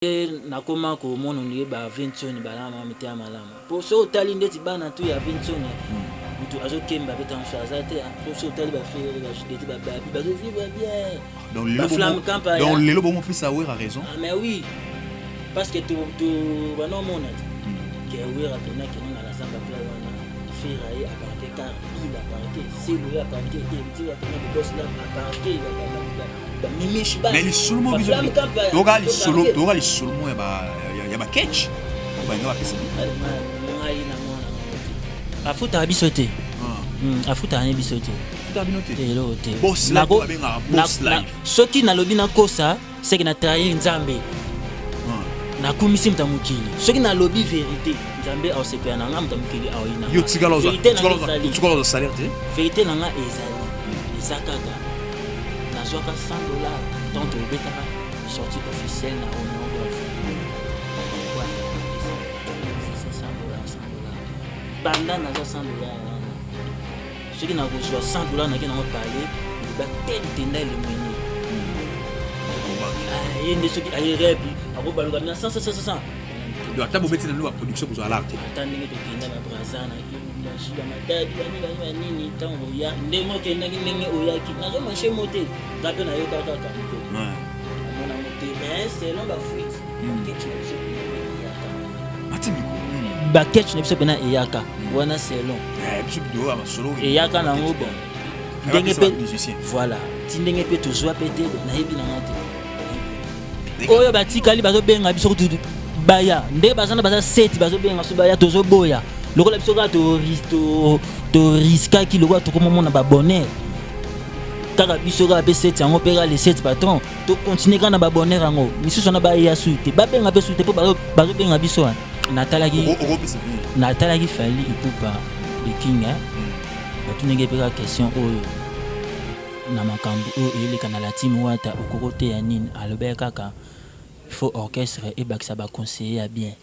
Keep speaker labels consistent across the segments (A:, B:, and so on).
A: Nakoma komona ondire ba Vinsoni balama mitema malamu po soki otali ndeti bana tu ya Vinsoni mutu azokemba pe tango mosusu aza te po soki otali ba Ferre ba JDT ba Babi bazo vivre bien.
B: Donc lelo bomo donc lelo bomo pesa Werra raison.
A: Ah mais oui parce que to to bana omona te ke Werra pena kende na la zamba play wana Ferre aye aparke car il aparke Selo ye aparke Héritier apena boss là aparke
B: Mais lisolo moko biso toyoka lisolo toyoka lisolo moko ya ba ketch oyo balinga bapesa
A: ngai na mwana afutaka biso te ah. Afutaka ne biso te. Eloko te. Soki nalobi nakosa seke na trahir Nzambe ah. Nakumisi moto ya mokili soki nalobi verité Nzambe aosepela na nga moto ya mokili aoyina. Verité na nga ezali eza kaka nazwaka 100 $ tant tobetaka sortie officielle na Romeo Golf, 100 $, 100 $. Banda nazwa 100 $ wana, soki nakozwa 100 $ nake nango pale loba tel tenda elemweni ye nde soki aye repi akobaluka na 100 100 100.
B: Donc ata bobeti na bino baproduction bozwa lar te.
A: Ata ndenge tokenda na Braza na Lubumbashi, bamatadi banini banini banini, ntango oya ndenge okendaki ndenge oyaki nazomarche mo te nga mpe nayoka kaka moto amonango te, mais selon bafuite baketch na biso eyaka.
B: Matimiko.
A: Baketch na biso mpena eyaka wana selon
B: biso bido ya masolo
A: eyaka nango bon ndenge mpe voilà ti ndenge mpe tozwa mpe te nayebi nanga te oyo batikali bazobenga biso kutu baya nde baza na baza seti bazobenga biso baya tozoboya lokola biso kaka toriskaki lokola tokomomona babonheur kaka biso kaka mpe seti yango mpe kaka le sept patron tocontinue kaka na babonheur yango misusu wana baya su te babenga mpe su te mpo bazobenga biso wana. Natalaki natalaki Fally Ipupa the King batunaki mpe kaka question oyo na makambo oyo eyeleka na la team Wata okoki oteya nini. Alobaki kaka faut orchestre ebakisa baconseiller ya bien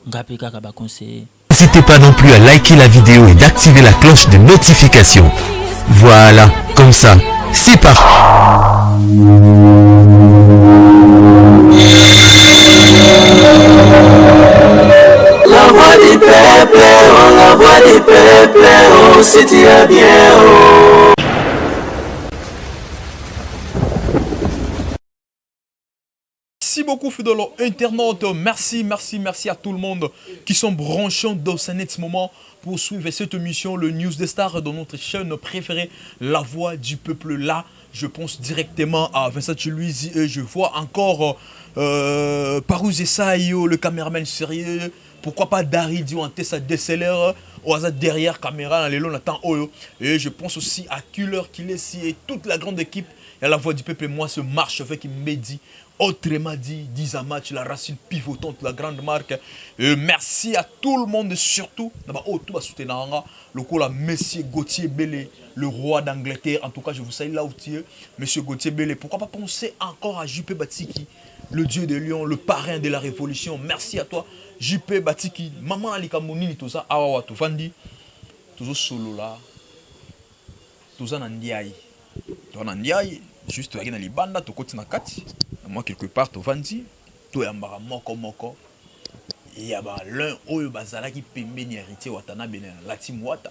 A: nga mpe kaka baconseiller.
C: N'hésitez pas non plus à liker la vidéo et d'activer la cloche de notification. Voilà, comme ça, c'est parti.
D: La voix du peuple, oh, la voix du peuple, oh, si tu es bien, oh.
B: Merci beaucoup, fidèles internautes. Merci, merci, merci à tout le monde qui sont branchés dans ce net moment pour suivre cette émission, le News des Stars, dans notre chaîne préférée, La Voix du Peuple. Là, je pense directement à Vincent Louise et je vois encore Parouz Esayo, le caméraman sérieux. Pourquoi pas Dari Diouante, sa DSLR, au hasard derrière caméra, dans les longs oyo. Et je pense aussi à Killer Kilesi et toute la grande équipe. Et à La Voix du Peuple, moi, ce marche avec Mehdi. Autrement dit, Match, la racine pivotante, la grande marque. Merci à tout le monde, surtout, oh, tout va soutenir le coup là, Monsieur Gauthier Bélé, le roi d'Angleterre. En tout cas, je vous salue là où tu es, Monsieur Gauthier Bélé. Pourquoi pas penser encore à JP Batiki, le dieu de Lyon, le parrain de la révolution. Merci à toi, JP Batiki. Maman Alika Monini, tout ça, awa tout vandi, tout solo là, tout ça nandiaï. Tout nandiaï, juste na libanda, to koti na kati. Moi quelque part to vandi, to yambaka moko moko. Ya ba l'un oyo bazalaki pembeni Héritier Watanabe na la team Wata.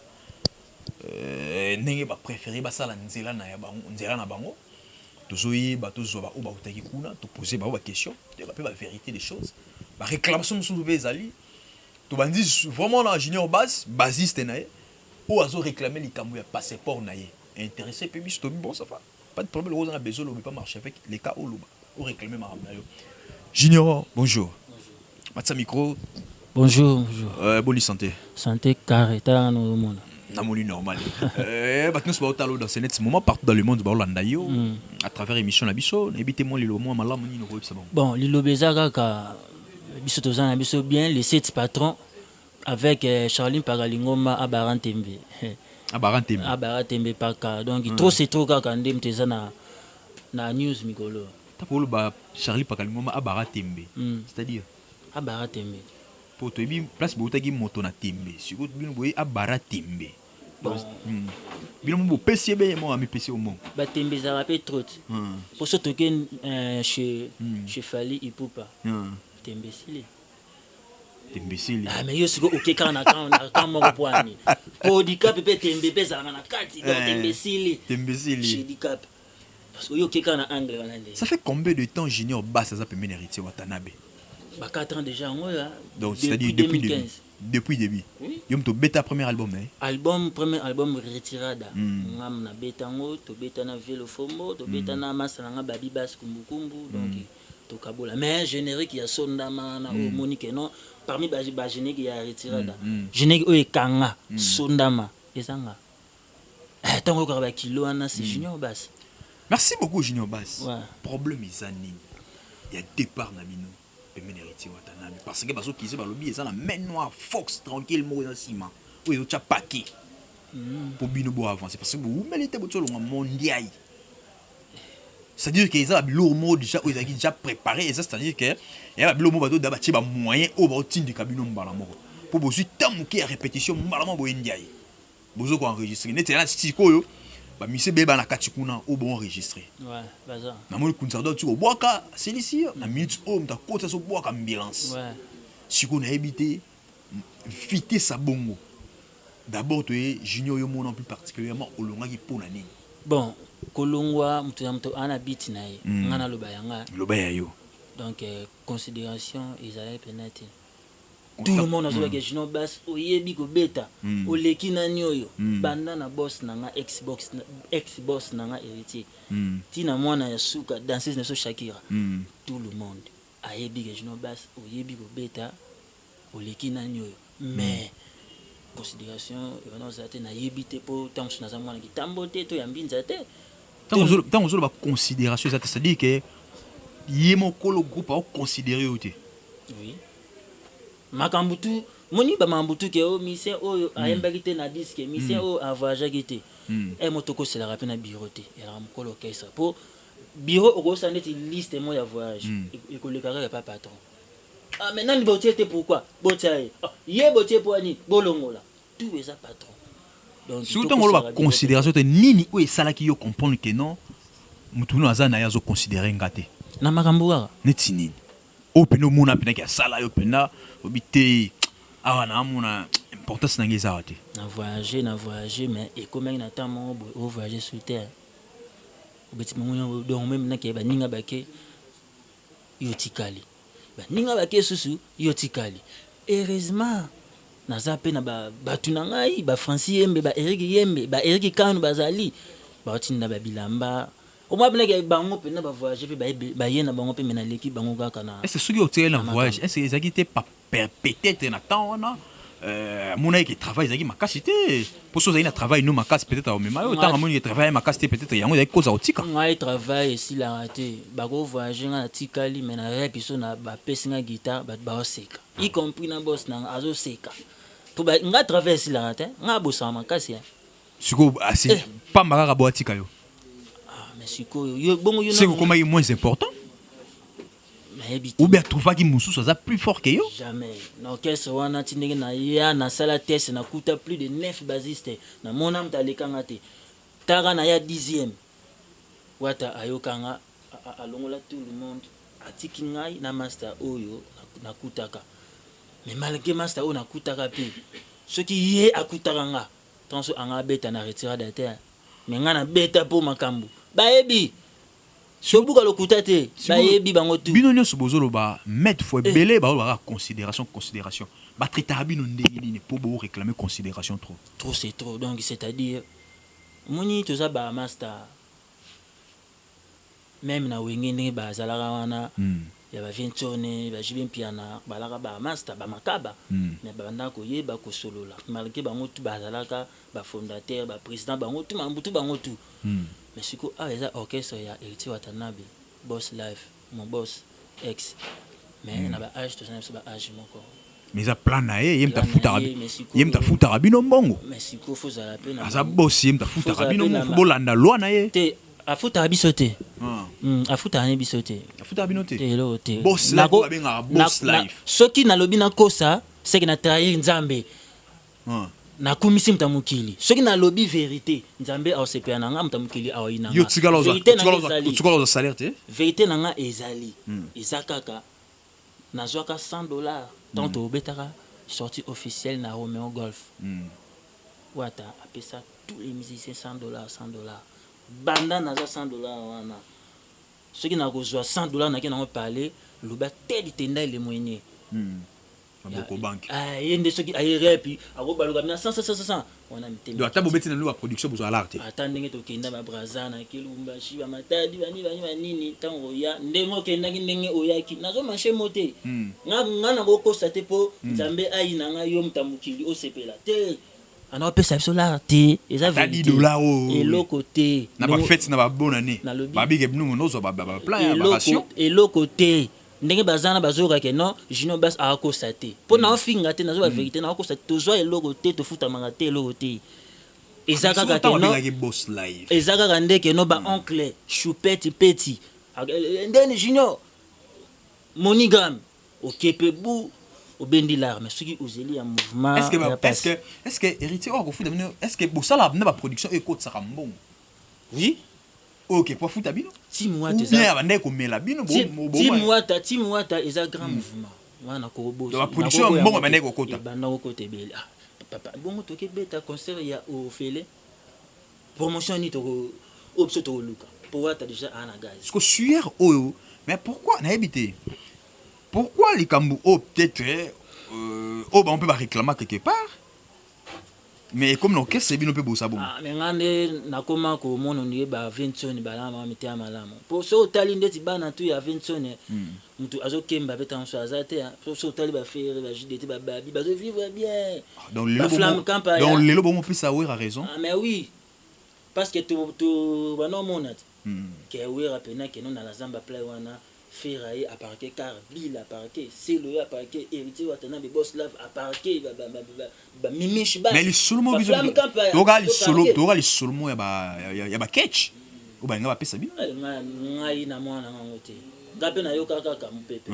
B: Ndenge ba préféré basala nzela na ya bango, nzela na bango. Tozoyeba tozwa ba oyo bautaki kuna, toposer bango ba question, toyeba mpe ba vérité des choses. Ba réclamation mosusu mpe ezali. Tobandi vraiment na Junior Bass, bassiste na ye, oyo azo réclamer likambo ya passeport na ye. Intéressé mpe biso tobi bon ça va. Pas de problème, oza na besoin lobi pas marcher avec les cas oloba. O réclamer makambo na yo. Junior, bonjour. Matsa micro.
A: Bonjour, bonjour.
B: Bonne santé.
A: Santé carré, talanga no omona.
B: Namoni normal. Bato nyonso baotala dans ce net moment partout dans le monde baolanda yo à travers émission na biso nayebi te mwa liloba mwa malamu nini okoyebisa bango.
A: Bon, liloba eza kaka biso toza na biso bien les sept patrons avec Charline Pakalingoma Abara Ntembe.
B: Abara Ntembe.
A: Abara Ntembe paka. Donc trop c'est trop kaka nde moto eza na news mikolo.
B: Tapo oloba Charlie Pakalingoma Abara Tembe. C'est-à-dire?
A: Abara Tembe.
B: Po toyebi place boutaki moto na tembe. Sikoyo bino boye Abara Tembe.
A: Bon.
B: Bino mo bopesi ye be ye moko amipesi yo mbongo.
A: Batembe ezalaka mpe trop te. Po soki toke chez Fally Ipupa, tembe esili.
B: Tembe esili.
A: Ah mais yo sikoyo oke kaka na camp na camp moko po ani? Po Dicap mpe tembe mpe ezalaka na kati donc tembe esili.
B: Tembe esili.
A: Chez Dicap. Parce que yo oke kaka na angle wana nde.
B: Ça fait combien de temps Junior Bass aza pembeni ya Heritier Watanabe?
A: Ba 4 ans déjà yango oyo.
B: Donc c'est-à-dire depuis 2015. Depuis début.
A: Oui.
B: Yo moto obeta premier album na ye?
A: Album, premier album Retirada. Nga nabeta yango, tobeta na Velo Fombo, tobeta na masta na nga Babi Bass Kumbukumbu, donc tokabola. Mais générique ya Sondama wana oyo omoni que non, parmi ba ba générique ya Retirada, générique oyo ekanga Sondama eza nga. Eh, tango oyokaka ba kilo wana c'est Junior Bass.
B: Merci beaucoup Junior Bass.
A: Ouais.
B: Problème eza nini ya départ na bino pembeni ya Heritier Watanabe? Parce que bazo kize, balobi eza na main noire Fox tranquille moko eza nsima oyo ezotya paquet mpo bino bo avancer, parce que bowumeli te boti olonga mondiai, c'est-à-dire que eza babiloko moko déjà oyo ezalaki déjà préparé, eza c'est-à-dire que eya babiloko moko bato da batie bamoyen oyo baotindika bino mbala moko mpo bozwi temps moke ya répétition, mbala moko boye ndiaye bozo koenregistrer neti na sikoyo bamise beyeba na kati kuna oyo boenregistrer.
A: Ouais, baza.
B: Namoni kunzardo ati kobwaka asilisi na minute oyo moto akoti azobwaka ambulance. Sikoyo nayebi te vitesse ya bongo. D'abord toye Junior, yo mona plus particulièrement olongaki mpo na nini?
A: Bon, kolongwa, moto na moto aza na biti na ye. Nga naloba yanga.
B: Loba ya yo.
A: Donc considération ezalaki mpena te. Tout le monde azolaki Junior Bass oyebi kobeta, oleki nani oyo, banda na boss na nga, ex boss, ex boss na nga Héritier, ntina mwana ya suka danseuse na biso Shakira, tout le monde ayebi ke Junior Bass oyebi kobeta, oleki nani oyo. Mais considération wana ozala te, nayebi te mpo ntango mosusu naza mwana kitambo te to ya mbinza te.
B: Ntango ozoloba considération eza te, c'est-à-dire que ye mokolo groupe aoconsidérer yo te?
A: Oui, makambo tu moni, bamakambo tu ke o musicien oyo ayembaki te na disque, musicien oyo avoyageaki te, e moto okoselaka mpe na bureau te, elaka mokolo orchestre mpo bureau okosala neti liste moko ya voyage, ekoleka kaka pa patron. Ah mais nani botie te? Pourquoi botia ye? Ah, ye botie po ani bolongola tout, eza patron.
B: Donc surtout ntango oloba considération te, nini oyo esalaki yo comprendre ke non, motu no aza na ye azoconsidérer nga te?
A: Na makambo kaka.
B: Neti nini oyo mpena omona mpenaki asala yo mpena obi te awa naamona importance na ngai eza awa te?
A: Na voyage, na voyage, mais ekomaki na temps moko boye ovoyage sur terre, obeti bango, donc même nake baninga bake, yo tikali, baninga bake susu, yo tikali. Heureusement naza mpe na bato na ngai, bafrancis Yembe, baerik Yembe, baerik Kanu, bazali baotinda babilamba omwa mpenaki bango mpena bavoyage mpe baye na bango mpe, me naleki bango kaka na
B: Est ce soki otikali na voyage, est ce ezalaki te peut-être na temps wana amonaki ke travail ezalaki makasi te? Mpo so ozalaki na travail no makasi, peut-être aomema yo. Ntango amoni ke travail makasi te, peut-être yango ezalaki koza kotika.
A: Ngai travail esilaka te. Bakovoyage, ngai natikali, mais na rep so na bapesi ngai guitare, bato baoseka, y compris na boss na nga azoseka po ngai travail esilaka te, ngai abosaka makasi.
B: Sikoyo pamba kaka bo atika yo?
A: Ah, mais sikoyo yo bongo yo
B: seke okomaki moins important?
A: Nayebi te.
B: Ou bien atrouvaki mosusu aza plus fort ke yo?
A: Jamais. Na orchestre wana, ti ndenge naya nasala test, nakuta plus de 9 bassiste, namona moto alekanga te. Taka na ya 10e, Wata ayokanga, alongola tout le monde, atiki ngai na master oyo nakutaka. Mais malgré master oyo nakutaka mpe, soki ye akutaka nga ntango anga abeta na Retirada te, mais ngai nabeta mpo makambo bayebi sobuka lokuta te, bayebi bango tu.
B: Bino nyonso bozoloba maître fois ebele, balobaka considération, considération. Batraitaka bino ndenge nini mpo boréclamer considération trop?
A: Trop c'est trop. Donc c'est à dire omoni toza bamaster, même na Wenge ndenge bazalaka wana ya bavientone, bajibe Mpiana, balaka bamaster bamakaba, mais babandaka koyeba kosolola malgré bango tu bazalaka bafondateur, baprésident, bango tu mambutu, bango tu. Mais sikoyo awa eza orchestre ya Héritier Watanabe, boss live, mon boss ex, mais na baage toza na biso baage moko.
B: Mais eza plan na ye, ye moto afutaka, ye moto afutaka bino mbongo.
A: Mais sikoyo fozala mpe na
B: Aza boss, ye moto afutaka bino mbongo, bolanda loi na ye.
A: Te, afutaka biso te. Afutaka ne biso te.
B: Afutaka bino te?
A: Te, eloko te.
B: Boss life, babengaka boss life.
A: Soki nalobi nakosa, seke na trahir Nzambe. Nakumisi moto ya mokili. Soki nalobi verite, Nzambe aosepela na nga, moto ya mokili aoyina
B: Yo
A: nga.
B: tikala ozwa
A: Verite na
B: tikala
A: nga
B: ozwa
A: ezali,
B: tikala ozwa salaire te.
A: Verite na nga ezali, eza kaka nazwaka 100 $ ntango tobetaka sortie officielle na Romeo Golf. Wata apesa tous les musiciens 100 $, 100 $. Banda nazwa 100 $ wana, soki nakozwa 100 $, nake nango pale loba tel tenda elemwenye.
B: Maboko banque.
A: Ah, ye nde soki aye rep akobaluka na 100 100 100 wana, mitema.
B: Donc ata bobeti na bino baproduction, bozwa lar te.
A: Ata ndenge tokenda babraza na Kelumbashi, bamatadi, bani bani banini, ntango oya, ndenge okendaki, ndenge oyaki, nazomarcher mo te. Nga nakokosa te mpo Nzambe ayina ngai, yo moto ya mokili osepela te. Ana opesa biso lar te, eza
B: Ata
A: vérité.
B: 10 $ oyo.
A: Eloko te.
B: Na bafete na babonne année.
A: Nalobi.
B: Babike bino nozwa baplan ya baration.
A: Eloko te. Ndenge baza na bazoyoka ke non, Junior Bas akosa te mpo na ofinga te, nazoba vérité, nakokosa te. Tozwa eloko te, tofutamaka te, eloko te. Eza kaka ke non.
B: Babengaki Boss Live.
A: Eza kaka nde ke no, baoncle Choupette Peti ndeni Junior Monigam okepe bu obendi l'arme soki ozeli ya mouvement.
B: Est-ce que
A: ya
B: est-ce que est-ce que héritier oyo akofuta bino, est-ce que bosala na baproduction oyo ekotisaka mbongo?
A: Oui.
B: Oyo ke po afuta bino?
A: Team Wata.
B: Ou bien abandaki komela bino?
A: Team Wata, Team Wata eza grand mouvement wana.
B: Donc, baproduction ya mbongo ebandaki kokota.
A: Ebanda kokota ebele. Ah papa, bongo tokebeta concert ya ofele, promotion nini toko oyo biso tokoluka po Wata déjà aa na gaz?
B: Parce que sueur oyo, mais pourquoi, nayebi te pourquoi likambo oyo peut-être oyo bango mpe baréclama quelque part, mais comme na orchestre bino mpe bosa bongo.
A: Ah, mais nga nde nakoma komona ndenge ba Vinsoni balama mitema malamu, po so otali ndeti bana tu ya Vinsoni, mutu azokemba mpe ntango so aza te. Ah. Po so otali baFerre, baJdt, bababi bazovivre bien.
B: Donc lelo
A: Baflamme Kampa
B: donc lelo bomopesa Wera raison.
A: Ah, mais oui, parce que to banomona te ke Wera pena keno na la zamba play wana, Ferre ye aparke car Bill aparke, Selo ye aparke, Héritier Watanabe, Boss Love aparke, bamimishi.
B: Mais lisolo moko biso toyoka lisolo, toyoka lisolo moko ya baketch oyo balinga bapesa bino.
A: Ngai namona nango te, nga mpe nayoka kaka mopepe.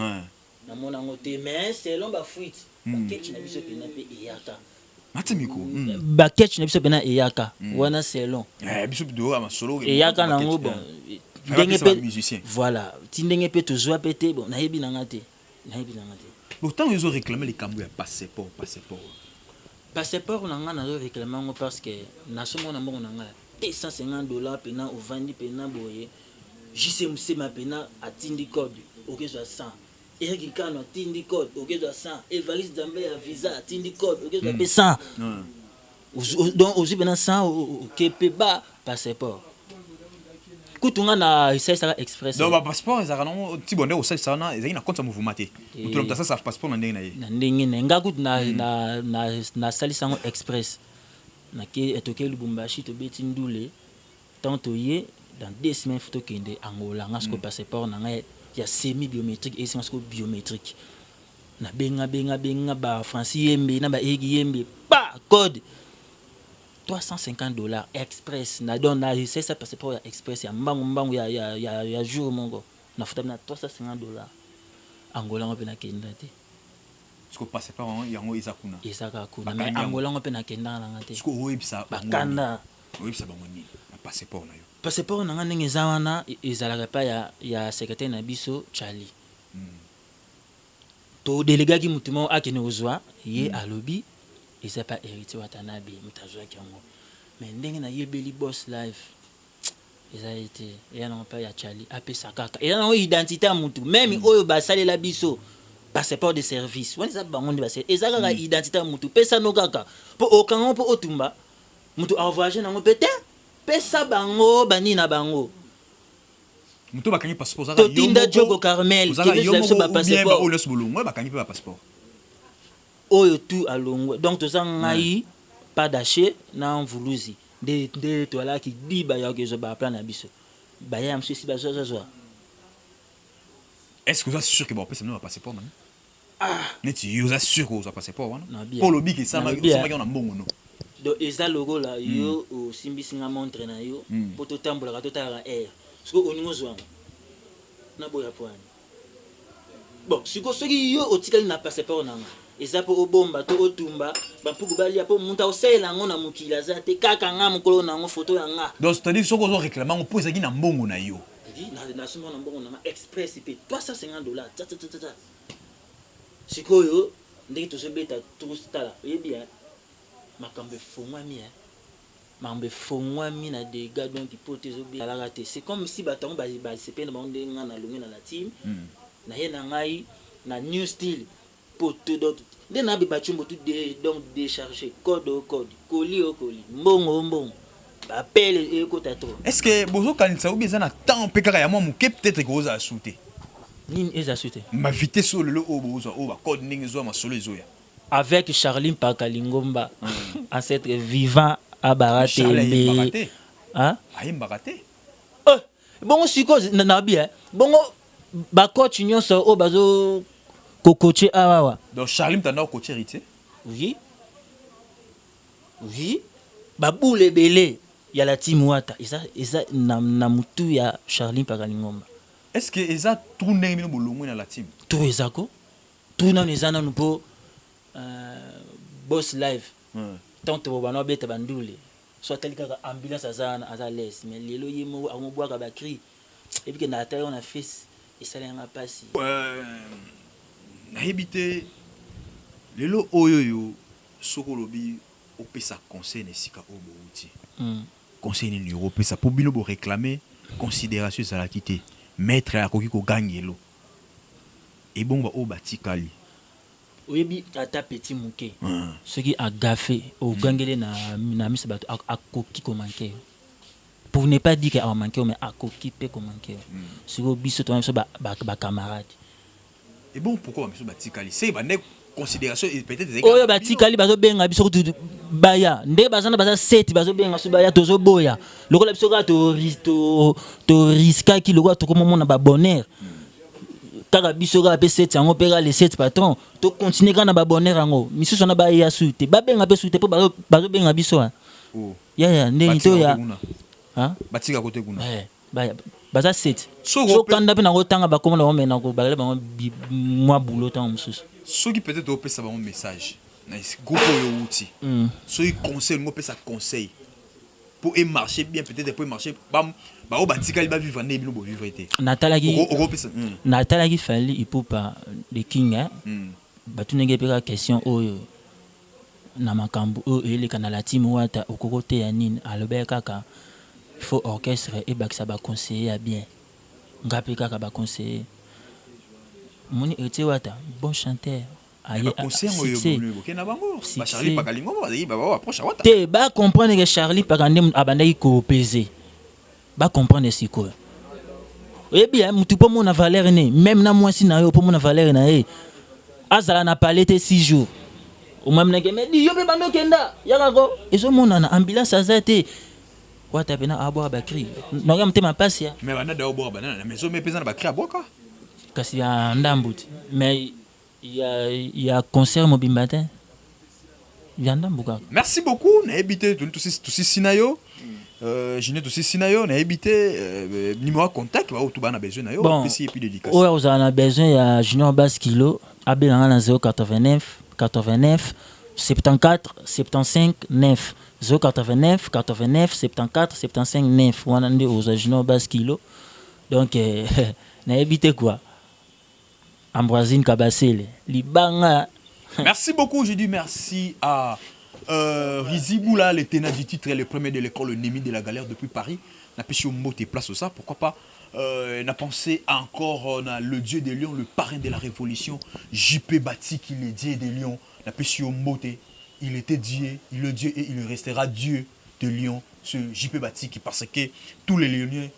A: Namona yango te, mais selon bafuite, baketch na biso mpena mpe eyaka.
B: Matimiko.
A: Baketch na biso mpena eyaka wana selon.
B: Biso toyoka masolo.
A: Eyaka nango, bon, ndenge
B: mpe
A: mpe voilà, ti ndenge mpe tozwa mpe te. Bon, nayebi nanga te, nayebi nanga te.
B: Bon, ntango ezo réclame likambo ya passeport, passeport.
A: Passeport na nga, nazo réclame yango parce que nasomona mbongo na ngai te, 150 $ mpena ovandi mpena boye. JC Mosema mpena atindi code, okezwa 100. Erik Kano atindi code, okezwa 100. Evariste Nzambe ya visa atindi code, okezwa mpe 100. Donc ozwi mpena 100, oke mpe ba passeport. Kutu nga na esalisaka express.
B: Donc bapasseport ezalaka nango ti bonde kosalisa wana, ezalaki na compte ya mouvement te, moto na moto asalisa passeport na ndenge na ye.
A: Na ndenge na ye. Nga kutu nasalisa yango express. Nake, toke Lubumbashi, tobeti ndule. Ntango toye, dans 2 semaines faut tokende Angola. Nga sikoyo passeport na ngai ya semi biométrique esinga sikoyo biométrique. Nabenga, benga, benga bafrancis Yembe na baegi Yembe, pa code 350 $ express na. Donc na esalisa passeport ya express ya mbangu mbangu ya jour moko, nafutami na 350 $. Angola ngo mpe nakenda te.
B: Siko passeport yango eza kuna?
A: Eza kaka kuna, mais Angola ngo mpe nakendaka nanga te.
B: Siko oyebisa
A: Bakanda.
B: Oyebisa bango nini na passeport na yo?
A: Passeport na nga, ndenge eza wana, ezalaka epai ya secrétaire na biso Charlie. Todelegaki motu moko akende kozwa ye. Alobi eza pa Héritier Watanabe, moto azwaki yango. Mais ndenge nayebeli Boss Live, eza ye te, eya nango mpa ya Charlie. Apesa kaka, eza nango identité ya mutu même oyo basalela biso passeport de service wana, eza bango nde basala, eza kaka identité ya mutu. Pesa no kaka mpo okanga mpo otumba mutu avoyage nango mpe te. Pesa bango banini na bango.
B: Moto bakangi passeport?
A: Totinda Jogo Carmel.
B: Kende biso bapasseport. Oyo nyonso bolongwa, bakangi mpe bapasseport?
A: Oyo tu alongwe. Donc toza ngai, pas dache na Mvuluzi nde toalaki diba ya kozwa baplan na biso. Baya mosusu esi bazwazwazwa.
B: Est ce que oza sûr ke bapesa bino bapasseport nani? Neti yo, oza sûr ke ozwa passeport wana? Mpo olobi ke esalamaki na mbongo no.
A: Donc eza lokola yo osimbisi nga montre na yo mpo totambolaka, totalaka aire. Sikoyo oningi ozwa yango, naboya po ani? Bon, sikoyo soki yo otikali na passeport na nga. Eza mpo obomba to otumba, bampuku balia, mpo moto akosalela yango na mokili aza te, kaka nga mokolo na yango, foto ya nga.
B: Donc c'est à dire soki ozo réclame yango mpo ezalaki na mbongo na yo?
A: Nasomba na mbongo na nga, express mpe 350 $, tatatatata. Sikoyo ndenge tozobeta, tala, oyebi makambo efongwami, makambo efongwami na dégâts. Donc po te ezobelaka te, c'est comme si bato yango basepeli na bango ndenge nga nalongwe na la team, naye na ngai na new style po to. Donc nde nayebi bacumbo tu donc décharger code o code, koli o koli, mbongo o mbongo, bapele ekota trop.
B: Est ce que bozokanisa obi eza na temps mpe kaka ya mwa moke, peut-être kozala su te?
A: Nini eza su te?
B: Ma vitesse oyo lelo oyo bozwa oyo, bacode ndenge ezwa, masolo ezoya.
A: Avec Charlie Mpaka Lingomba, ancêtre vivant, abara
B: tembe. Ayembaka te.
A: Oh, bongo sikoyo nabi bongo bacoach nyonso oyo bazo kocoacher awawa.
B: Donc Charlie mtanda ocoacher Héritier?
A: Oui, babule ebele ya la team Wata eza na mutu ya Charlie Mpaka Lingomba.
B: Est ce que eza trou ndenge bino bolongwe na la team?
A: Trou eza ko, trou nano eza nanu mpo boss live tant bana babeta bandule, so atali kaka ambulance aza wana, aza l'aise, mais lelo ye moko akomobwaka bacri ebike na atali wana face, esala yanga mpasi.
B: Nayebi te, lelo oyo oyo soki olobi opesa conseil na esika oyo bouti, conseil nini okopesa mpo bino boréclame considération ezalaki te, maître akoki kogangelo ebongo baoyo batikali?
A: Oyebi, ata petit moke, soki agafe, ogangeli na miso bato, akoki komanquer yo, pour ne pas dire que amanquer yo, mais akoki mpe komanquer yo. Sikoyo biso toza biso bacamarade.
B: Et bon, pourquoi bamiso batikali se bande considération peut-être?
A: Oyo batikali bazobenga biso kutu baya nde baza na baza seti, bazobenga biso baya, tozoboya. Lokola biso kaka toriskaki, lokola tokomomona babonheur kaka biso kaka mpe seti yango mpe kaka le sept patron, tocontinue kaka na babonheur yango. Misusu wana baya su te, babenga mpe su te mpo bazobenga biso yaya ndenge toya.
B: Batika kote kuna.
A: Baza seti, sokanda mpe nakotanga bakoma na bango, me nakobakela bango mwa bulo ntango mosusu.
B: Soki peut-être opesa bango message na groupe oyo outi, soki conseil olingi opesa, conseil po emarcher bien, peut-être po emarcher, baoyo batikali bavivre nde bino bovivre te?
A: Natalaki, natalaki Fally Ipupa the King, batunaki mpe kaka question oyo na makambo oyo eyeleka na la team Wata, okoki oteya nini? Alobaki kaka faut orchestre ebakisa baconseiller ya bien. Nga mpe kaka baconseiller, omoni Héritier Wata, bon chanteur.
B: Succès
A: te, bacomprendre ke Charlie Paka nde abandaki kopese, bacomprendre sikoyo. Oyebi mutu mpo mona valeur ne même na mwasi na yo, mpo mona valeur na ye, azala na palais te 6 jours, omwaminake me di yo mpe bando okenda yakako, ezomonana ambulance aza te. Wata mpena abwaka bacri, naoya motema mpasi ya.
B: Mais banda da obwaka banana na maison me mpenza na bacri abwaka.
A: Kasi ya ndambu te, mais ya concert mobimba te, ya ndambu kaka.
B: Merci beaucoup. Nayebi te, toli tosisi na yo, Junior, tosisi na yo. Nayebi te, numéro ya contact, baoyo tu baa na besoin na yo, opesi et puis dédicace.
A: Oyo akozala na besoin ya Junior Bas Kilo, abenganga na 089 89 74 75 9, 089 89 74 75 9. Wana nde ozwa Junior Bas Kilo. Donc nayebi te quoi, Ambroisine Kabasele libanga.
B: Merci beaucoup, je dis merci à Rizi Boula, le tenant du titre, le premier de l'école, l'ennemi de la galère depuis Paris. Napesi mbote place ça, pourquoi pas n'a pensé encore na le dieu des lions, le parrain de la révolution, JP Batiki, le dieu des lions. Napesi mbote, il était Dieu, il est Dieu et il restera Dieu de lion, ce JP Batiki, parce que tous les lions,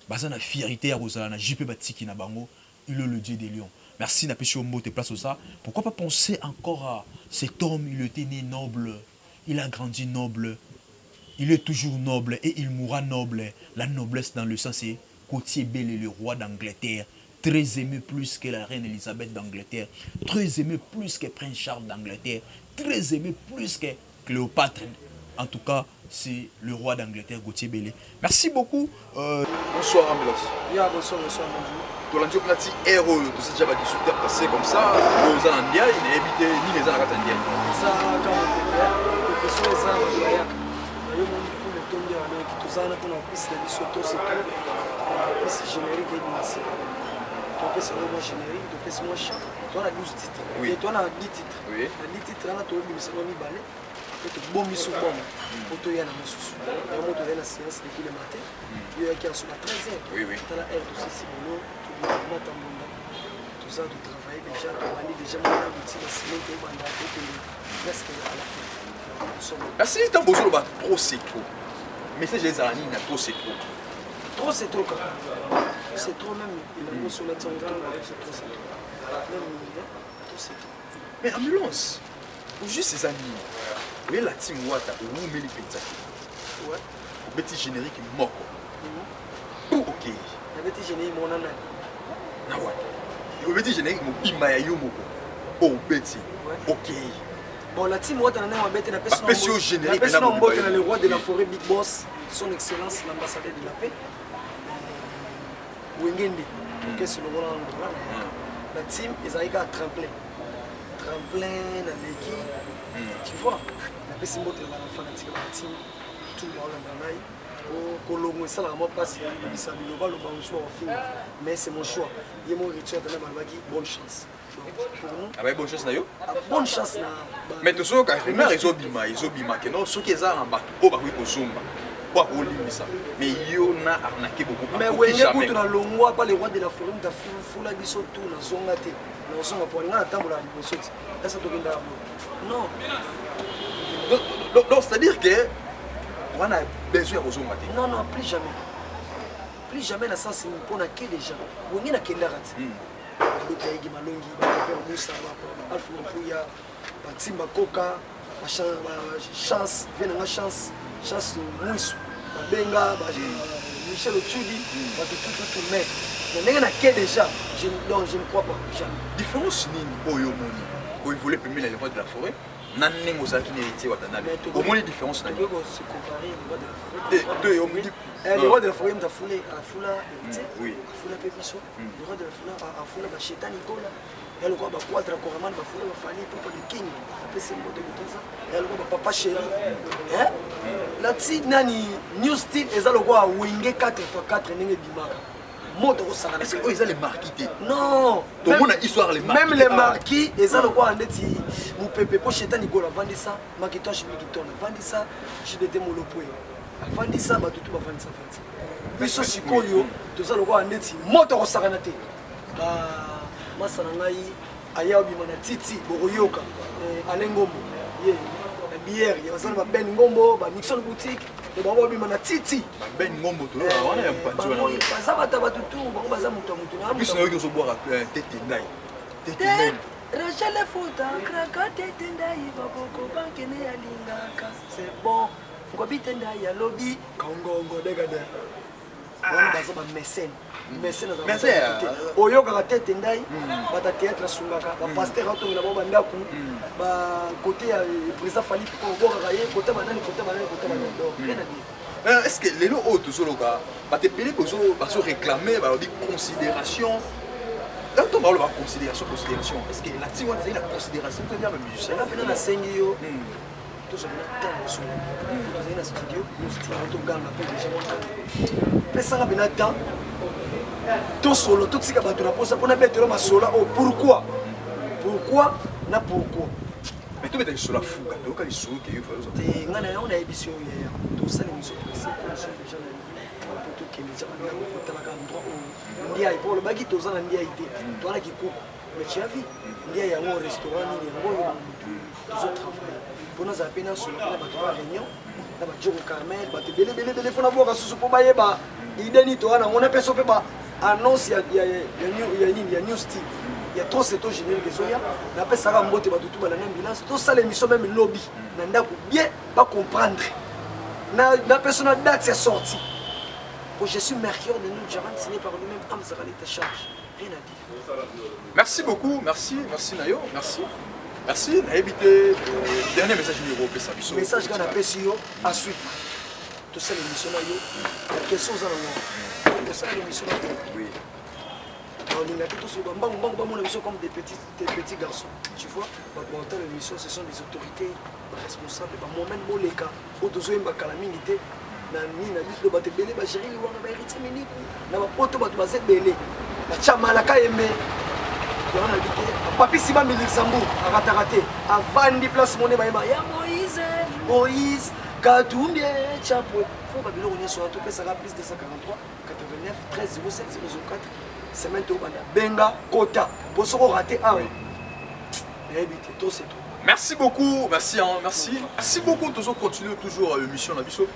B: baza na fierté ya kozala na JP Batiki na bango, il est le dieu des lions. Merci, napesi mbote place ça. Pourquoi pas penser encore à cet homme, il était né noble, il a grandi noble, il est toujours noble et il mourra noble. La noblesse dans le sens, c'est Gauthier Bell, le roi d'Angleterre, très aimé plus que la reine Elisabeth d'Angleterre, très aimé plus que Prince Charles d'Angleterre, très aimé plus que Cléopâtre. En tout cas, c'est le roi d'Angleterre, Gauthier Bellé. Merci beaucoup. Bonsoir, Ambulance.
E: Yeah, bonsoir, bonsoir, bonjour.
B: Tolandi yo mpena ti heure oyo, tosi déjà ba 18 heures passé comme ça. Oyo oza na ndiaye, nayebi te nini eza na kati ya ndiaye.
E: Eza kaka mopepe, mopepe so eza bato bayaka na yo moni fulu etondi awa. Donc toza wana mpona piste na biso to c'est tout, piste générique ebima sika. Topesa yango mwa générique, topesi mwa chant. Toza na 12 titres. Toza na 10 titres. Na 10 titres wana, tobimisa mwa mibale po tobombi su bongo po toya na mosusu yango. Tozali na séance depuis le matin. Yo yaki aso na 13 heures, tala heure tosisi bolo, tobimata mbonda. Toza totravaille déjà, tobandi déjà mona bouti na semaine, tobanda, tokende presque à la fin.
B: Merci. Ntango bozoloba trop c'est trop, message ezala nini na trop c'est trop?
E: Trop c'est trop kaka, trop c'est trop. Même elongo sola ntango trop c'est trop, même trop c'est trop.
B: Mais ambulance juste eza nini? Oyela team Wata, owumeli mpenza te. Obeti générique moko po okei.
E: Nabeti générique mona nani?
B: Na Wata obeti générique mobimba ya yo moko oyo obeti, okei.
E: Bon, la team Wata na ndenge mabe te.
B: Bapesi yo générique.
E: Napesi na mbote na le roi de la forêt, big boss, son excellence l'ambassadeur de la paix. Wenge nde orchestre longola na ngola. La team ezalaki kaka tremplin, tremplin naleki, tu vois. Napesi mbote na bana fanatique ba team tout baolanda ngai. Kolongo esalaka mwa mpasi, ebisa bilobaloba mosusu bakofinga, mais c'est mon choix. Ye mo Richard na balobaki bonne chance pour nous.
B: Abayi bonne chance na yo.
E: Bonne chance na
B: Mais tozoyoka rumeur ezobima, ezobima ke non, soki eza na bato oyo bakoki kozonga po akolimbisa, mais yo na arnaqué beaucoup.
E: Mais Wenge kutu na longwa pa le roi de la forêt, mutu afula biso tu. Nazonga te, nazonga po nga natambola liboso ti esa tokendaka boye, non.
B: Donc c'est à dire que wana besoin ya kozonga te?
E: Non, non, plus jamais, plus jamais. Na sens mpo nake déjà Wenge, nakendaka ti babeta yegi malongi, baver musa, alphe mampuya, batimba koka, chance vie nanga, chance, chance mwisu, babenga Michel Otudi, bato tututu. Mais na ndenge nake déjà, donc je ne crois pas, jamais.
B: Différence nini oyo omoni koévolue pembeni na le roi de la forêt na ndenge ozalaki na Héritier Watanabe? Omoni différence na nini?
E: Le roi de la forêt mutu afula, afula Héritier, afula mpe biso. Le roi de la forêt afula bashetani kola ya lokola baquatre koraman, bafula bafali popo de king, apesi mbote kotoza ya lokola bapapa chéri lati nani. New style eza lokola Wenge 4 x 4 ndenge ebimaka moto kosakana.
B: Oyo eza le marquis te?
E: Non.
B: Tomona histoire le
E: Même le marquis eza lokola ndeti mopepe, mpo shetani gola avandisa Makitosh Mikiton, avandisa JDT Molopwe, avandisa bato tu, bavandisa vandi biso. Sikoyo toza lokola ndeti moto akosakana te. Masa na ngai aya obima na titi, bokoyoka Alain Ngombo ye na biere ya baza na baben Ngombo, banixon boutique, bango babima na titi.
B: Ben Ngombo toyoka wana ya mpanzi wana.
E: Baza bato ya bato tu, bango baza moto ya moto.
B: Biso nayoki ozobwaka tete ndai, tete ndai.
E: Rachel Futa kraka tete ndai, baboko bankene alingaka, c'est bon. Ngobi te ndai alobi kongongo degade wana, baza bamécène, mécène oyokaka tete ndai. Bato ya théâtre asungaka, bapaster atongela bango bandako, bakote ya président Fali obokaka ye, kote banani, kote banani, kote banani, donc rien à dire.
B: Est ce que lelo oyo tozoloka, bato ebele bazoréclame, balobi considération, ntango baloba considération, considération, est ce que la ti wana ezali na considération to ya bamusicien?
E: Mpena nasengi yo tozali na ntango mosusu, tozali na studio, toganga mpe déjà pesanga mpena temps tosolo, totika bato na posa mpona betelo masola oyo pourquoi, pourquoi na pourquoi.
B: Mais tobeta lisolo afuka, toyoka lisolo ke yo.
E: Te, ngai na yango nayebisi oyo yaya, tosala émission déjà na po tokende ja bandako kotalaka endroit oyo ndiai, mpo olobaki toza na ndiai te, towana kikuku. Mais tu as vu ndiai yango, restaurant nini yango oyo tozotravaille mpo nazala mpe nasolo mpona bato ba réunion na bajoko Carmel, bato ebele ebele ebele, fona bwaka susu mpo bayeba idée nini toza nango. Napesa mpe ba annonce ya nini, ya new style ya trop c'est trop générique ezoya. Napesaka mbote bato tu balanda ambulance. Tosala émission même lobi na ndako, bien bacomprendre. Napesa na date ya sortie po je suis Mercure de nous Javan, signé par lui-même Amzara ta charge, rien à dire.
B: Merci beaucoup, merci, merci na yo, merci, merci. Nayebi te dernier message nini okopesa biso?
E: Message kaka napesi yo, à suivre. Tosala émission na yo, la question oza nango, tosala émission na yo.
B: Oui.
E: Naolinga te tosoloba mbangu mbangu, bamona biso comme des petits garçons, tu vois. Bato baotala émission, ce sont des autorités, baresponsables, bamomene boleka oyo tozoyemba kala mingi te na nini na biso. Bato ebele bagéri liwanga, bahéritier miniku na bapoto, bato baza ebele, bachamalaka yembe yango na bi te. Papisi bambi Luxembourg akataka te, avandi place mone bayemba ya Moïse, Moïse Katumbi Chapwe. Fo babiloko nyonso wana topesaka plus 243 89 13 07 004. Semaine tobanda, benga kota po soki orate awa, nayebi te, to c'est tout.
B: Merci beaucoup, merci, hein, merci. Merci beaucoup, toujours continuer toujours l'émission na biso.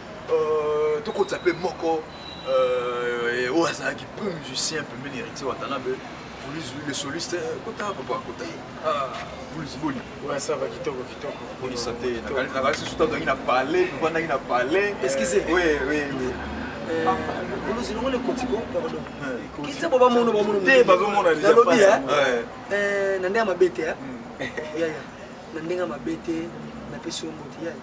B: Tokota pe moko oyo azalaki peu musicien pembeni Héritier Watanabe, Vuluzi le soliste. Kota papa, kota. Ah, Vuluzi, boni?
F: Ouais, ça va, kitoko kitoko.
B: Boni santé? Nakanisi susu tozalaki na palais, tovandaki na palais.
E: Excusez.
B: Oui.
E: Vuluzi, longo lekotiko, pardon, kitse bo bamono bamono.
F: Te, bazomona déjà.
E: Nalobi
F: face.
E: Na ndenge ya mabe te, yaya, na ndenge ya mabe te, napesi yo mbote, yaya.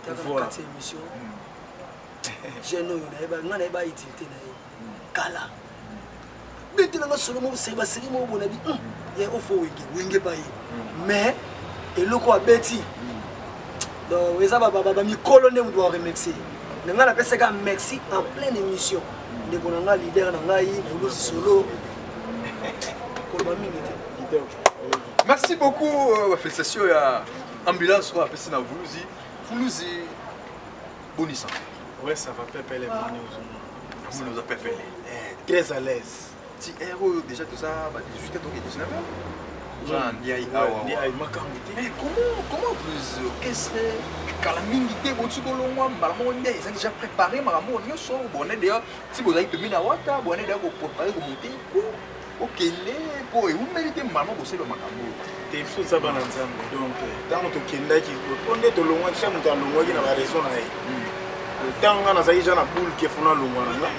E: Taka na kati ya émission, jeune oyo nayeba, ngai nayeba utilité na ye kala. Betelanga solo moko seri baseri moko bona bi ye ofo wenge wenge pa ye, mais eloko abeti, donc eza bamikolo nde moto baremercie na ngai. Napesaka merci en pleine émission, ndeko na ngai, leader na ngai, Vuluzi solo, koloba mingi te.
B: Merci beaucoup, félicitations ya ambulance oyo apesi na Vuluzi. Vuluzi, boni santé?
F: Ouais, ça va, pepele, boni ozomona?
B: Moni oza pepele.
F: Eh, très à l'aise.
B: Ti heure oyo déjà toza ba 18 toke 19 oza na ndiai awa.
F: Ndiaye makambo te.
B: Mais comment plus orchestre kala mingi te boti kolongwa mbala moko, nde eza déjà préparé makambo oyo nyonso bone deya ti bozalaki pembeni na Wata, bone deya kopréparé komonte ko okende mpo ewumeli te mbala moko bosala makambo oyo?
F: Te, biso toza bana Nzambe. Donc ntango tokendaki mpo nde tolongwaki, chaque moto alongwaki na baraison na ye. Ntango nga nazalaki ja na boule ke fo nalongwa na nga,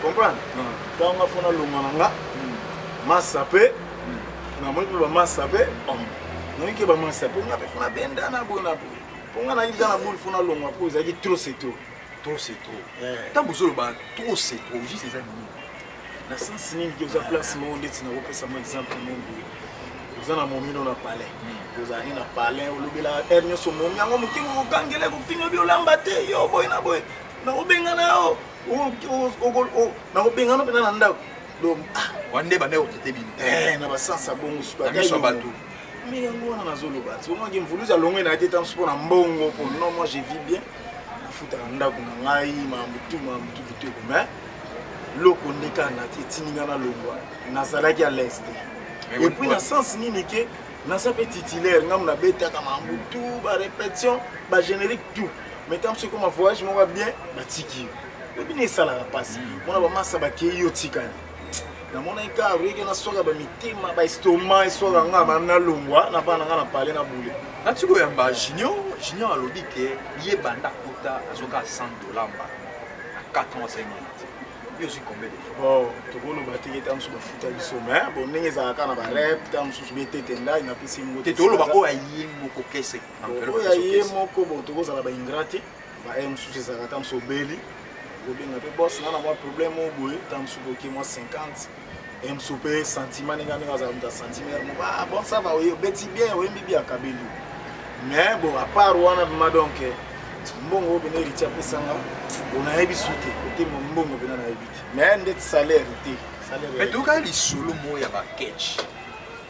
F: comprendre, ntango nga fo nalongwa na nga, masa mpe namoni mpe bamasa mpe nayoki ke bamasa mpe nga mpe fo nabenda na boye na boye, mpo nga nayaki ja na boule, fo nalongwa mpo ezalaki trop c'est trop.
B: Trop c'est trop. Ntango bozoloba trop c'est trop, juste eza nini?
F: Na sens nini ke oza place moko ndeti nakopesa mo exemple moko boye: oza na momino na palais, ozalaki na palais, olobelaka heure nyonso momi yango moke, kokangela, kofinga bi olamba te, yo boye na boye, nakobengana yo, nakobengana mpena na ndako. Donc
B: wana nde banda kotraite bino?
F: Na basens ya bongo.
B: Na miso ya bato.
F: Mais yango wana nazoloba ti omaki Mvuluzi alongwe na ye te ta mosu mpo na mbongo, mpo non, moi je vis bien, nafutaka ndako na ngai, makambo tu, makambo tu kitoko, mais loko nde kaka na etindi nga nalongwa, nazalaki à l'aise te. Et puis na sens nini ke naza mpe titulaire, ngambo nabetaka makambo tout, barépétition, bagénérique, tout, mais ntango soki koma voyage moko ya bien, batiki yo, oyebi nde esalaka mpasi. Mona bamasa bakei, yo tikali. Namonaki kaka oyeke naswaka bamitema, baestomac eswaka nga, nalongwa na bana nga na pale na bule.
B: Nati koyamba Junior. Junior alobi ke ye banda akota azwaka 100 $ mbala na 4 ans 5 minutes. Yo ozwi combien de fois?
F: Bon, tokoloba teke ta mosusu bafuta biso, mais bon, ndenge ezalaka na barep, ta mosusu betete ndai napesi ngo.
B: Te, toloba oyo aye moko kese.
F: Oyo aye moko, bon, tokozala baingrat te. Baye mosusu ezalaka ta mosusu obeli, obenga mpe bos nga na mwa problème oyo boye, ta mosusu boke mwa 50 ye mosusu mpe sentiment ndenge ndenge azala moto ya sentiment moko. Ah bon, ça va, oye obeti bien, oyembi bien, akabeli. Mais bon, à part wana vraiment, donc mbongo oyo pene Héritier apesanga, onayebi su te otema mbongo mpena nayebi te, mais ndeti salaire te, salaire.
B: Mais toyoka lisolo moko ya baketch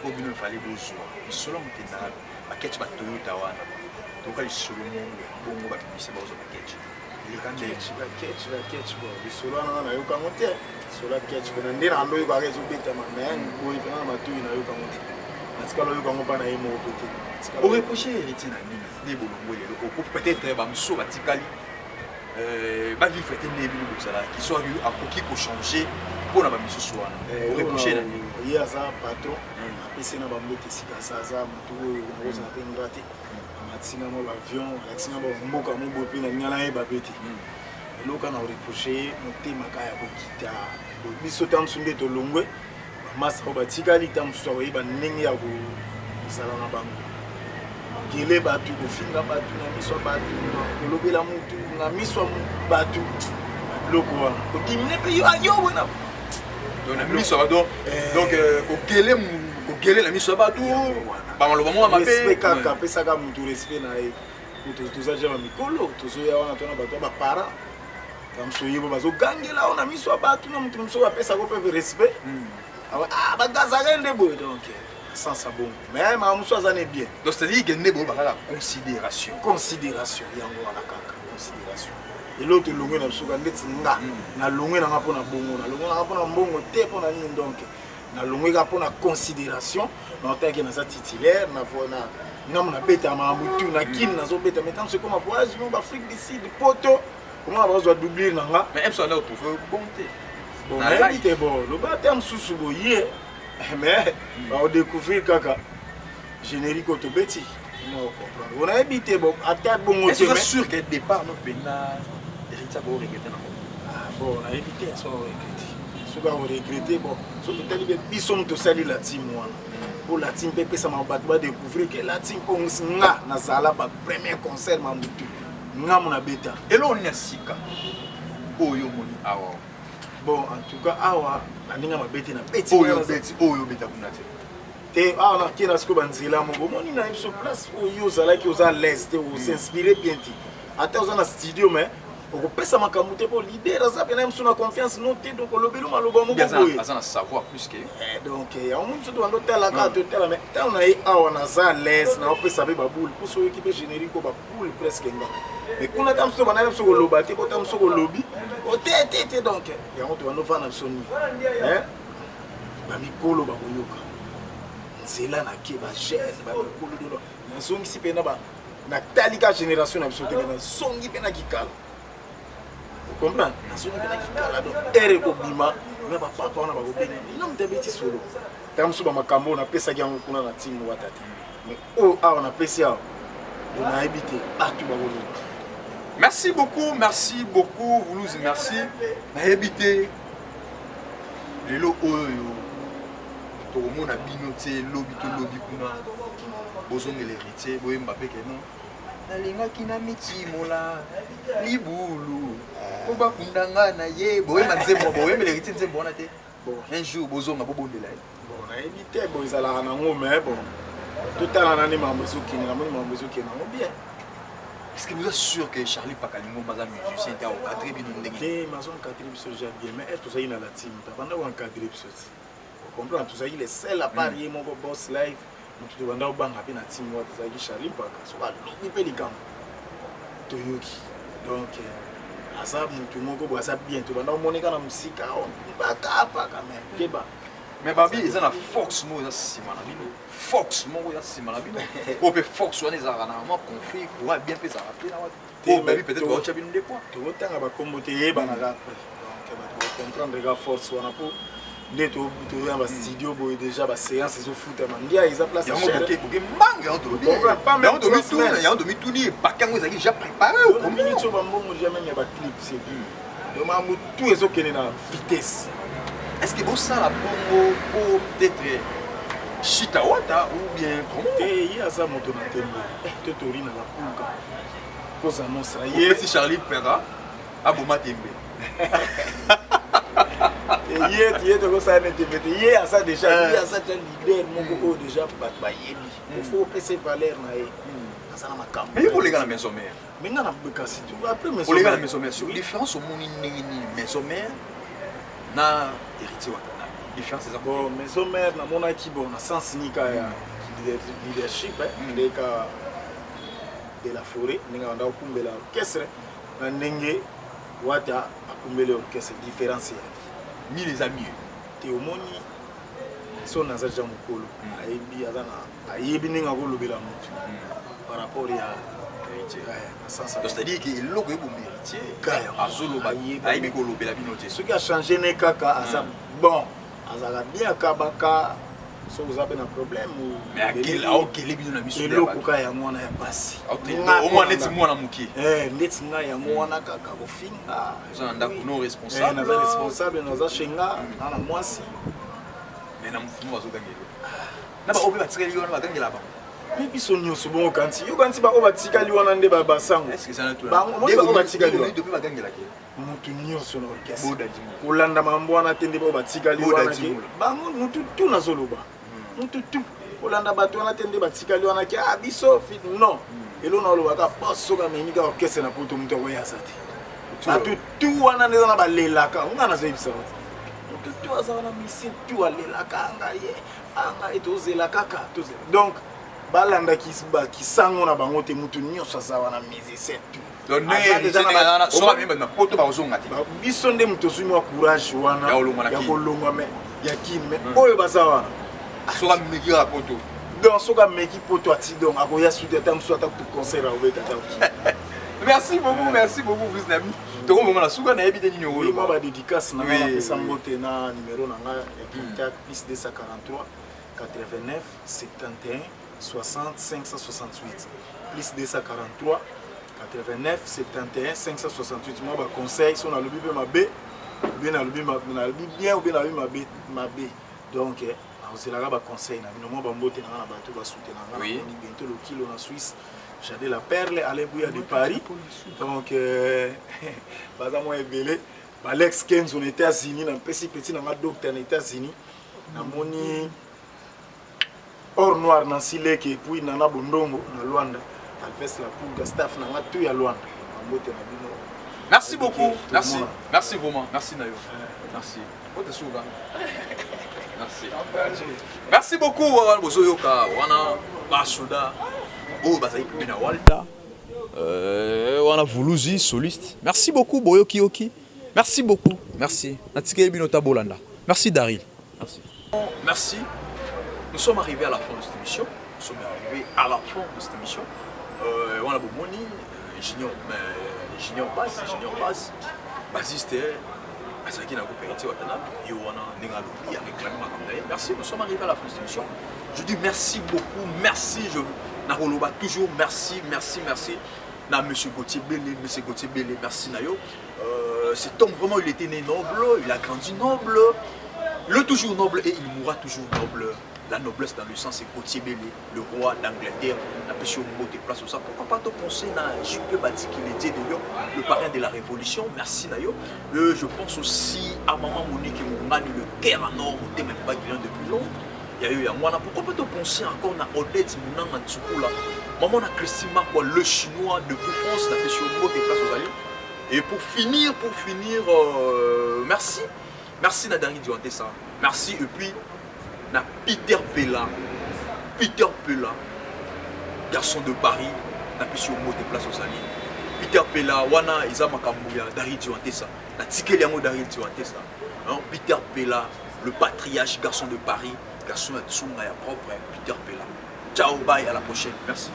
B: oyo bino efali bozwa lisolo mokendaka baketch batoyota wana. Toyoka lisolo moko bongo, babimisi bazwa baketch.
F: Baketch, baketch, baketch, bon, lisolo wana nga nayokango te. Lisolo ya ketch mpena nde na ndo oyokaka ezobetama, mais boye mpena na matoi nayokango te, natikala oyokango mpa na ye moko mpe te.
B: Oreproche Héritier na nini nde bolongo lelo oko peut-être bamosusu batikali bavivre te nde bino bozalaki, soki akoki kochange mpona bamisusu wana, oreproche na nini?
F: Ye aza patron, apesi na bambote esika aza, aza motu oyo nakozala mpe ingrat te. Amatisi nga mwa baavion, alakisi nga bamboka mo boye mpe nalinga nayeba mpe te. Eloko na oreproche ye, motema kaka ya kokita biso. Ta mosusu nde tolongwe, bamasa oyo batikali, ta mosusu akoyeba ndenge ya kozala na bango gele bato, kofinga bato na miso ya bato, kolobela mutu na miso ya bato. Biloko wana kodimine mpe yo ayo wana.
B: Donc na miso ya bato, donc kokele kokele na miso ya bato, bamaloba moko mabe.
F: Respect kaka, apesaka motu respect na ye. Toza ja bamikolo, tozoya wana tona bato ya baparent bamosusu yebo bazogangela o na miso ya bato, na moto mosusu bapesaka mpe respect, bagazaka nde boye. Donc sans bongo, mais makambo mosusu aza ne bien.
B: Donc c'est à dire que nde boyo bakaka considération.
F: Considération yango wana kaka, considération. Eloko tolongwe na biso ka ndeti nga nalongwe nanga mpona bongo, nalongwe nanga mpona mbongo te, mpona nini. Donc nalongwe kaka mpona considération. Naotaki naza titulaire na ngambo, nabetaka makambo tu na Kini, nazobeta. Mais ntango ekoma voyage mo baAfrique du Sud, Poto, komona bazwa doublure na nga.
B: Mais emso anda otrouve bon te.
F: Bon, nayebi te. Bon, loba te mosusu boye, mais baodécouvrir kaka générique oyo tobeti, comprendre. Bon, nayebi te. Bon, ata bongo
B: te. Mais sûr que départ no mpena Héritier akoregretter nango?
F: Bon, nayebi te so akoregretter. Soki akoregretter, bon, soki totali mpe biso moto tosali la team wana, mpo la team mpe epesama bato badécouvrir ke la team, mpo nga nazala ba premier concert mamutu nga mo nabeta.
B: Eloko nini ya sika oyo omoni awa?
F: Bon, en tout cas awa na ndenge mabe te, nabeti.
B: Oyo obeti, oyo obeta kuna te?
F: Te, awa nake na sikoyo banzela moko. Omoni na biso place oyo ozalaki, oza l'aise te, os'inspire bien te. Ata oza na studio, mais okopesa makambo te, mpo leader aza pena mosu na confiance no te. Donc olobeli maloba moko boye.
B: Aza na savoir plus que.
F: Donc yango moni biso tobanda otalaka, totala. Mais ntango na ye awa, naza l'aise, naopesa mpe baboule, mpo so oyoki mpe générique oyo, baboule presque nga. Mais kuna ta mosu tobanda na biso koloba te, po ta mosu kolobi o te te te. Donc yango tobanda ovanda biso nini, bamikolo bakoyoka nzela na ke bajeune, bamikolo dono. Nazongisi mpena, natali ka génération na biso te, me nazongi mpe na kikala, comprendre, nazongi mpe na kikala. Donc ere ekobima na bapapa wana bakobenga bino moto abeti solo. Ntango mosusu bamakambo oyo napesaki yango kuna na ntingo wata te, mais oyo awa napesi awa, do nayebi te, bato bakoloba.
B: Merci beaucoup, merci beaucoup Vuluzi, merci. Nayebi te lelo oyo tokomona bino te, lobi tolobi kuna bozongela Héritier, boyemba mpe ke non, nalingaki na mitimola libulu po bakunda nga na ye. Boyemba nzembo, boyembela Héritier nzembo wana te? Un jour bozonga, bobondela ye.
F: Bon, nayebi te. Bon, ezalaka nango, mais bon, totala nani makambo ezokende. Namoni makambo ezokende yango bien.
B: Est-ce que vous êtes sûr que Charlie Pakalingomba aza musicien te, aencadre bino ndenge?
F: Te, mazo encadre biso déjà bien. Mais tozalaki na la team, tabanda koencadre biso ti comprendre. Tozalaki le seul à part ye moko boss live, moto tobanda kobanga mpe na team wana tozalaki Charlie Mpaka. Soki alobi mpe likambo, toyoki. Donc aza motu moko boye, aza bien. Tobanda komoneka na mosika, mpaka mpaka, mais keba.
B: Mais babi eza na force moko eza nsima na bino, force moko eza nsima na bino oyo mpe force wana ezalaka na mwa conflit, courant bien mpe ezalaka te na wapi oyo babi peut-être baotya bino nde quoi.
F: Tokotanga bakombo te, eyebanaka après. Donc bato bacomprendre ka force wana, mpo nde toya bastudio boye, déjà baséance ezofutama, ndia eza place.
B: Yango boke mbanga, yango tolobi, yango tomituni, epake yango ezalaki déjà préparé?
F: Minute oyo bambongo déjà même ya baclip, c'est donc makambo tout ezokende na vitesse.
B: Est ce que bosala bongo po peut-être chita wata ou bien comment?
F: Te, ye aza moto na tembe to tori na lapuka koza nostra ye.
B: Opesi Charlie Pera aboma tembe.
F: Ye ye tokosala ne tembe te. Ye aza déjà, ye aza déjà leader moko oyo déjà bato bayebi. Il faut opesa valeur na ye, aza na makambo.
B: Mais oleka na maison mère.
F: Mais nga na kasi après
B: maison. Oleka na maison mère, sur différence omoni ndenge nini maison mère na Héritier Watanabe, différence eza?
F: Bon, maison mère namonaki, bon, na sens nika ya leadership, ndeka de la forêt, ndenge abanda kokumbela orchestre na ndenge Wata akumbeli orchestre, différence eyaki.
B: Nini eza mieux?
F: Te, omoni so naza deja mokolo, ayebi, aza na, ayebi ndenge akolobela motu par rapport ya na sens.
B: C'est-à-dire que eloko eboma Héritier, azoloba, ayebi kolobela bino te.
F: Soki achange ne kaka, aza bon, azalaka bien, akabaka soki oza mpe na problème.
B: Aokele bino na miso.
F: Eloko kaka yango wana ya pasi.
B: Omwa neti mwana moke.
F: Ndeti ngai yango wana kaka kofinga.
B: Oza na ndako no responsable.
F: Naza responsable, naza shenga na na mwasi.
B: Mais na mofumu bazogangela na baoyo mpe batikali wana, bagangela bango.
F: Mais biso nyonso bongo kanti yo kanti baoyo batikali wana nde basango bango bango batikali wana mutu nyonso na orchestre kolanda mambo wana te nde baoyo batikali wana ke bango mutu tu nazoloba mutu tu kolanda bato wana te nde batikali wana ke ah biso non elo na olobaka bos soki amemi kaka orchestre na poto moto akoyasa te bato tu wana nde eza na balelaka nga nazoyebisa yo motu tu aza wana misine tu alelaka anga ye anga ye tozela kaka tozela donc balanda kisango na bango te motu nyonso aza wana musicien tu biso nde moto ozwi mwa courage wana ya kolongwa me ya kini me oyo baza wana
G: soki ameki kaka poto
F: donc soki ameki poto ati donc akoya suti ata mosusu ata kutu concert akobeta ata.
G: Merci beaucoup, merci beaucoup, vous nami tokomoma na suka, nayebi te nini.
F: Okoloba mwa badédicace na nga. Napesa mbote na numéro na nga ya contact, plus 243 89 71 60 568, plus 243 89 71 568. Mwa baconseil so nalobi mpe mabe ou bien nalobi bien ou bien nalobi mabe mabe, donc nakozelaka baconseil na bino. Mwa bambote na nga na bato basoutenanga namoni bientôt lokilo na Suisse, Jade la Perle, Alain Bouya de Paris, donc baza mwa ebele, Balex Kenzo na États-Unis, napesi petit na nga docteur na États-Unis, namoni Or Noir, Nancy Leke, et puis Nana Bondongo na Luanda, Alves La Pulga, staff na nga tout ya Luanda, bambote na bino.
B: Merci beaucoup, merci, merci vraiment, merci na yo, merci otesuka, merci, merci beaucoup. Wana bozoyoka wana basoda oyo bazali pembeni na Walter wana, Vuluzi soliste. Merci beaucoup, boyoki yoki, merci beaucoup, merci. Natikeli bino ta bolanda. Merci Daril, merci, merci. Nous sommes arrivés à la fin de cette émission, nous sommes arrivés à la fin de cette émission. Wana bomoni Junior, Junior Bass, Junior Bass, bassiste azalaki na groupe Héritier Watanabe, ye wana ndenge alobi, aréclame makambo na ye. Merci, nous sommes arrivés à la fin de cette émission. Je dis merci beaucoup, merci, je nakoloba toujours merci, merci, merci na monsieur Gauthier Bele. Monsieur Gauthier Bele, merci na yo. Cet homme vraiment, il était né noble, il a grandi noble, il est toujours noble et il mourra toujours noble. La noblesse dans le sang, c'est Gauthier Bele, le roi d'Angleterre. Napesi yo mbote place ça. Pourquoi pas te penser na JP Batiki, le Dieu de Lyon, le parrain de la révolution. Merci na yo. Je pense aussi à maman Monique Mongani, le cœur en or, motema Bagilin depuis Londres. Il y a eu Yangwana. Pourquoi pas te penser encore na Odette Mounanga Tsukula, maman na Christine Makwa, le Chinois depuis France, napesi yo mbote place ozali. Et pour finir, merci. Merci na Dangi Duantessa. Merci et puis na Peter Pella. Peter Pella, garçon de Paris, napesi yo mbote place ozali. Peter Pella, wana eza makambo ya Dari Duantessa. Natikeli yango Dari Duantessa. Hein, Peter Pella, le patriarche, garçon de Paris, garçon ya Tsunga ya propre, Peter Pella. Ciao, bye, à la prochaine. Merci.